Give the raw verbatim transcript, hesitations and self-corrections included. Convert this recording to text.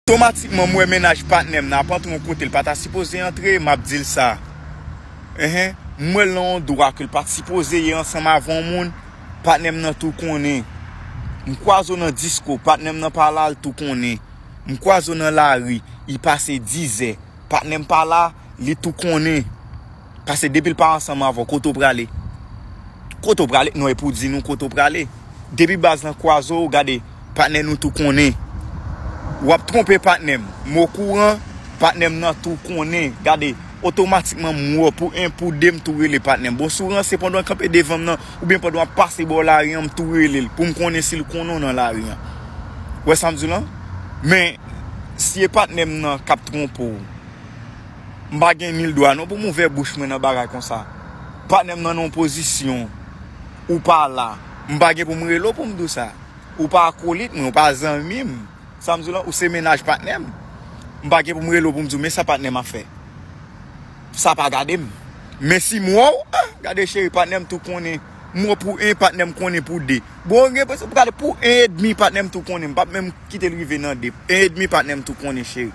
Otomatikman, m wè mennaj patnè m nan ap antre yon kote l pa ta sipoze antre, m ap di l sa. Enhen, m wè l nan yon dwa ke l pa t sipoze ye ansanm avè yon moun, patnè m nan tou konnen. M kwaze w nan disko, patnè m nan pa la, l tou konnen. M kwaze w nan lari, li pase dizè, patnè m pa la, li tou konnen. Paske depi l pa ansanm avè w, kote w prale? Kote w prale? Non, e pou di nou kote w prale. Depi baz lan kwaze w, gade, patnè nou tou konnen. W ap twonpe patnè m. M okouran, patnè m nan tou konnen. Gade, otomatikman, m wè w pou en, pou de, m tou rele patnè m. Bon, si w ranse pandan w kanpe devan m nan, oubyen pandan w ap pase bò lari an, m tou rele l pou m konnen si l konnen w nan lari an. W wè sa m di w lan? Men, si e patnè m nan k ap twonpe w, m pa gen mil dwa non pou m ouvè bouch mwen nan bagay konsa. Patnè m nan nan yon pozisyon, ou pa la. M pa gen pou m rele w pou m di w sa. Ou pa akolit mwen, ou pa zanmi m. Sa m di w lan, ou se mennaj patnè m. M pa gen pou m rele w pou m di w, men sa patnè m ap fè. Sa pa gade m. Men si m wè w, ah, gade cheri, patnè m tou konnen. M wè w pou en, patnè m konnen pou de. Bon, gen pou gade pou en edmi, patnè m tou konnen. M p ap menm kite l rive nan de. En edmi, patnè m tou konnen, cheri.